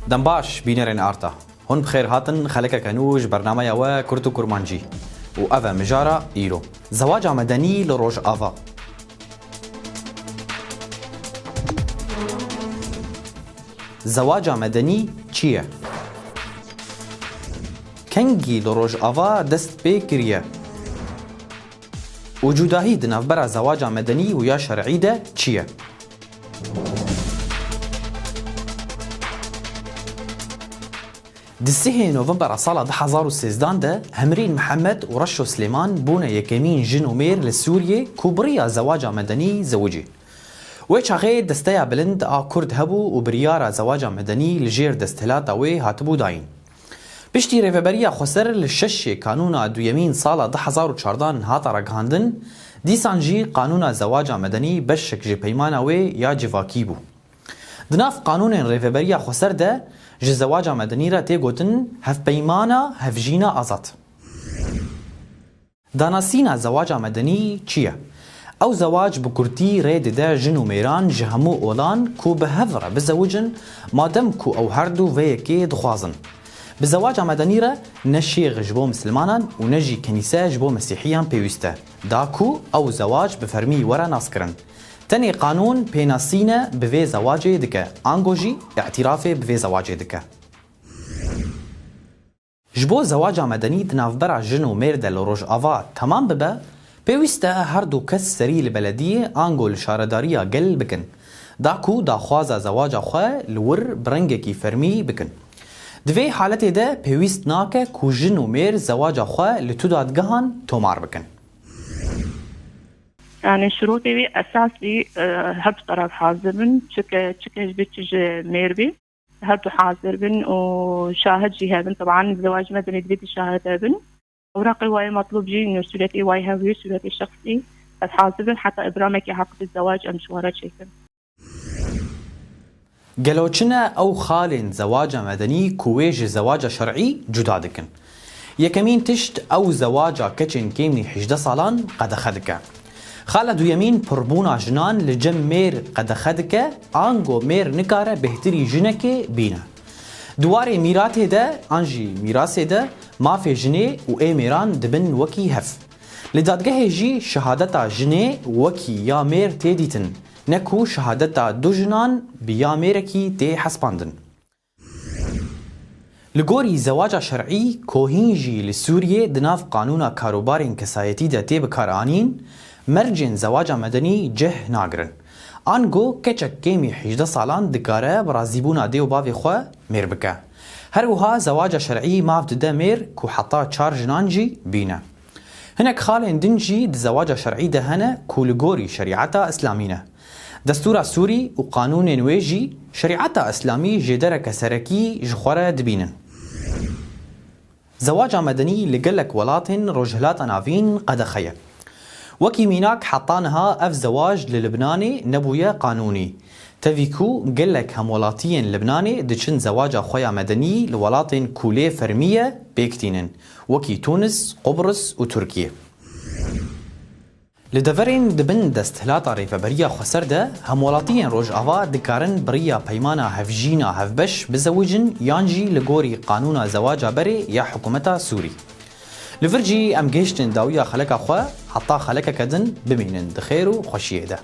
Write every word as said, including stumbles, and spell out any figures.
Dem baş, bînerên arta. Hûn bi xêr hatin xelekeke nû ji bernameya we Kurd û Kurmancî. Û ev e mijara îro. Zewaca medenî li Rojava. Zewaca medenî çi ye? Kengî li Rojava dest pê kiriye? Û cudahî di navbera zewaca medenî û ya şer'î de çi ye? Di sihê Novembera sala du hezar û sêzdan de Hemrîn Mihemed û Reşo Silêman bûne yekemîn jin û mêr li Sûriyê ku bi riya zewaca medenî zewicîn. Wê çaxê desteya bilind a Kurd hebû û biryara zewaca medenî li jêr desthilata wê hatibû dayîn. Piştî Rêveberiya Xweser li şeşê Kanûna duyemîn sala du hezar û çardan hata ragihandin, dîsan jî Qanûna Zewaca Medenî beşek ji peymana wê ya civakî bû. Di nav qanûnên Rêveberiya Xweser de ji zewaca medenî re tê gotin hevpeymana hevjîna azad. Danasîna zewaca medenî çi ye? Ew zewac bi kurtî rê dide jin û mêran ji hemû olan ku bi hev re bizewicin, madem ku ew her du vê yekê dixwazin. Bi zewaca medenî re ne şêx ji bo misilmanan û ne jî kenîse ji bo mesîhiyan pêwîst e, da ku ew zewac bi fermî were naskirin. Tenê qanûn pênasîne bi vê zewacê dike, ango jî îtirafê bi vê zewacê dike. Ji bo zewaca medenî di navbera jin û mêr de li Rojava temam bibe, pêwîst e her du kes serî li belediyê ango li şaredariya gel bikin, da ku daxwaza zewaca xwe li wir bi rengekî fermî bikin. Di vê haletê de pêwîst nake ku jin û mêr zewaca xwe li tu dadgehan tomar bikin. Yani şirûtê wî esasî, e, her du teref hazir bin, çike, çike ji bî çi ji mêr bî. Her du hazir bin û şahid jî hebin. Teban zewac medenî divê şahid hebin. Ewraqê wayê metlûb jî, sûretê wayê hewî, sûretê şexsî. Ez hazir bin heta îbramekî heq bi zewac em ji we re çêkin. Gelo çi ne ew xalên zewaca medenî ku wê ji zewaca şer'î cuda dikin? Yekemîn tişt, ew zewaca keçên kêmî hejdeh salan qedexe dike. Xala duyemîn, pirbûna jinan li cem mêr qedexe dike, ango mêr nikare bêhtirî jinekê bîne. Di warê mîratê de an jî mîrasê de mafê jinê û ê mêran dibin wekî hev. Li dadgehê jî şehadeta jinê wekî ya mêr tê dîtin, ne ku şehadeta du jinan bi ya mêrekî tê hespandin. Li gorî zewaca şer'î, ku hîn jî li Sûriyê di nav qanûna karûbarên kesayetî de tê bikaranîn, mercên zewaca medenî cih nagirin. Ango keçek kêmî hejdeh salan dikare bi razîbûna dê û bavê xwe mêr bike. Her wiha zewaca şer'î maf dide mêr ku heta çar jinan jî bîne. Hinek xalên din jî di zewaca şer'î de hene ku li gorî şerîeta îslamî ne. Destûra Sûrî û qanûnên wê jî şerîeta îslamî jêdereke serekî ji xwe re dibînin. Zewaca medenî li gelek welatên Rojhilata Navîn qedexe ye. Wekî mînak, heta niha ev zewac li Libnanê nebûye qanûnî. Tevî ku gelek hemwelatiyên Libnanê diçin zewaca xwe ya medenî li welatên ku lê fermî ye pêk tînin, wekî Tûnis, Qubris û Tirkiye. Li deverên di bin desthilata Rêveberiya Xweser de, hemwelatiyên Rojava dikarin bi riya peymana hevjîna hevbeş bizewicin yan jî li gorî qanûna zewaca berê ya hikûmeta Sûrî. Li vir jî em gihiştin dawiya xeleka xwe, heta xelekeke din bimînin di xêr û xweşiyê de.